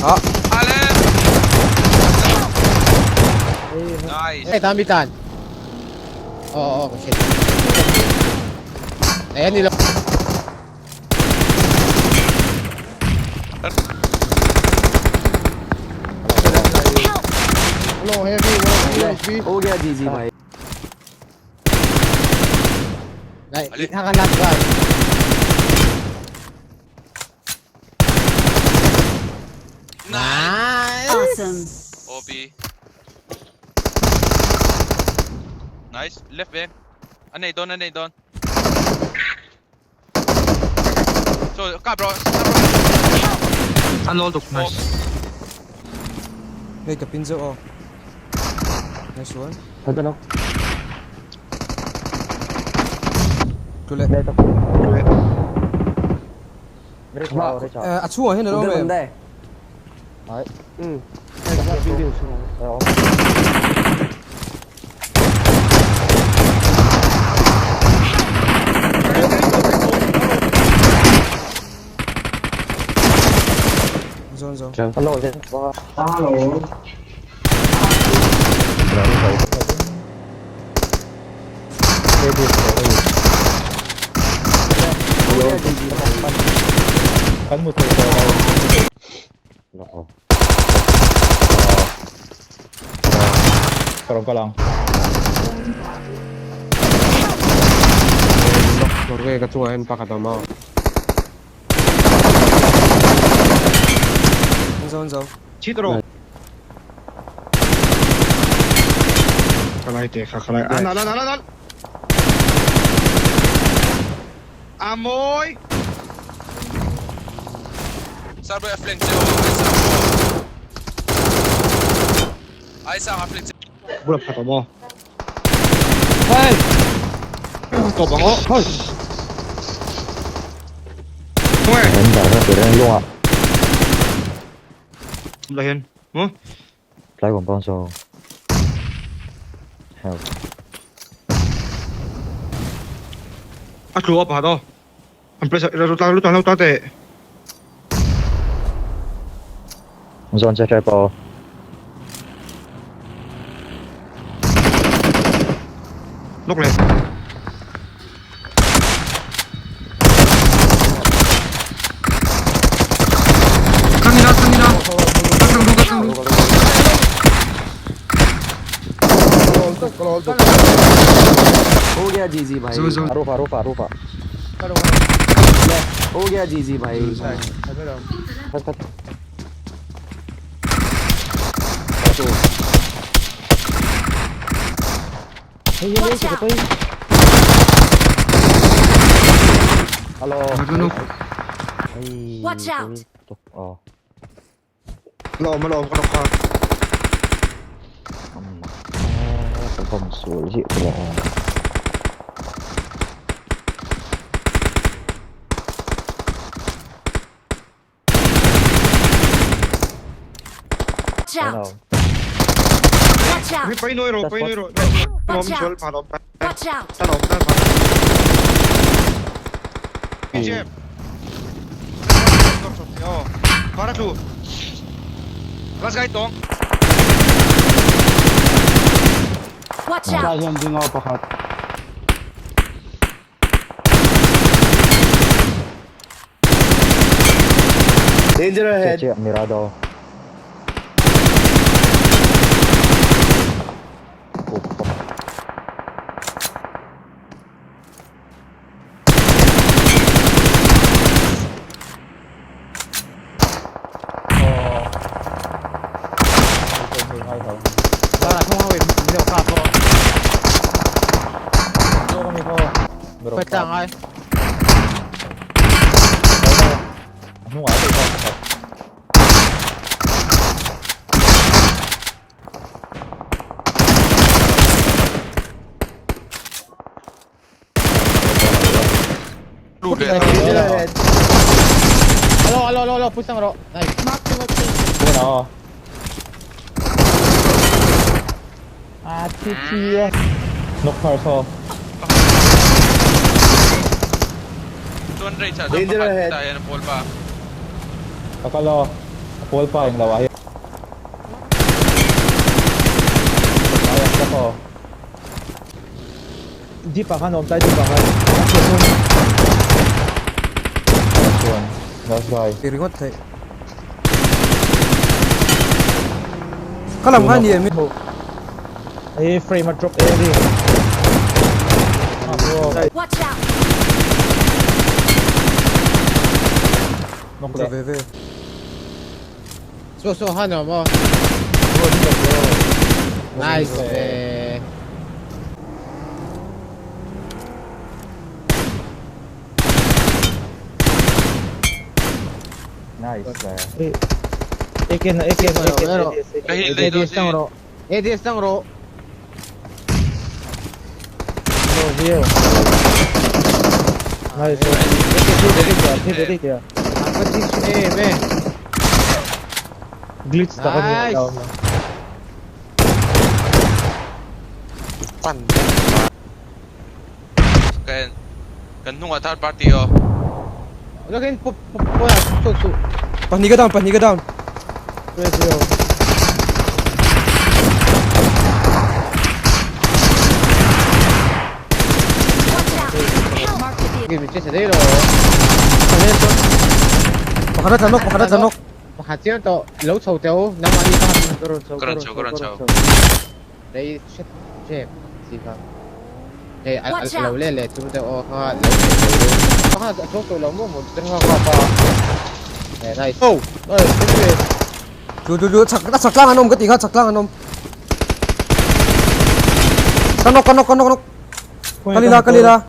Ah. Ale. Nice. Hey, dami tan. Oo, oh, shit. Ayan nila. Hello, heavy, 1 HP. हो गया जीजी भाई Like, hakanap guy. Nice. Awesome. OP. Nice. Left wing. Anay doon, anay doon. So, ka bro. An lol tuk nice. Hey, ka pin zo aw. Nice one. Thật không? Tule. Đây tao. A chhuah hian alo Đây em. đây. Đấy. Ừ. Zone zone. Alo Alo. Kan mu thei tawh lo. Karong ka lang. Norway ka chunga hen pakhat awm a. Zone zone. Chitro. Kalai te kha kalai. An an an an. Amoy. Sarbo flank zero. Ay sa flank zero. Bula phat mo. Hey! To bang o. Hoi. Thôi. Là hiền. Ừ. A tlu up ha do. An press ru ta ru ta ru ta te. Lúc lên. Kamina kamina. Kasang lu kasang lu. हो गया जीजी भाई Zone zone. हो गया जीजी भाई Watch out. Ano? Watch out. Lo mà lo con con. Watch out. Watch out. Pay noi rồi, pay noi rồi. Nó Watch mình out. phá nó. Watch out. Ta nó ta phá. Jeb. Para tu. Last guy tong. Watch out. Danger ahead. Wala, kung ako hindi ako kapo. Wait lang ay. Lu le. Alo, alo, alo, alo, pusang ro. Nice. Mark the location. Ah, chi. Knock her so. Tuan rate sa Danger ahead. Tayo ng pole pa. Akalo. Pawl pa eng lo ah hian. Ai ang tak aw. Jeep ah khan awm tlai jeep ah khan. Last one. Last guy. Ti ringawt theih. Ka lam kha ni em? Hei frame a drop e ri. Watch out! Knock leh. Ve ve. So so han awm aw. Nice ve. Nice le. Eken eken eken. Ka heal daih dawn si. ADS tang rawh. Nice. Apa glitch em eh. Glitch tak ni. Nice. Ka en. Kan hnungah third party aw. Lokin pu pu pu su su. Pahnih ka down, pahnih ka down. Watch out! Help! Mark the vehicle. Give me just a little. Pakhat a tla nawk, pakhat a tla nawk. Pakhat chiang tawh lo chho teu nangmah ni khan ka rawn chho Ka rawn chho, ka rawn chho. Rei hret hrep si kha. Hei a Watch lo out. le le chu deuh aw kha lo chho tawh lo. Pakhat a chho tawh lo maw maw chu kha pa. Eh nice. Oh, nice. Chu chu chu chak a chak tlang an awm ka ti kha chak tlang an awm. Ka nawk ka nawk ka nawk ka nawk. Kalila kalila.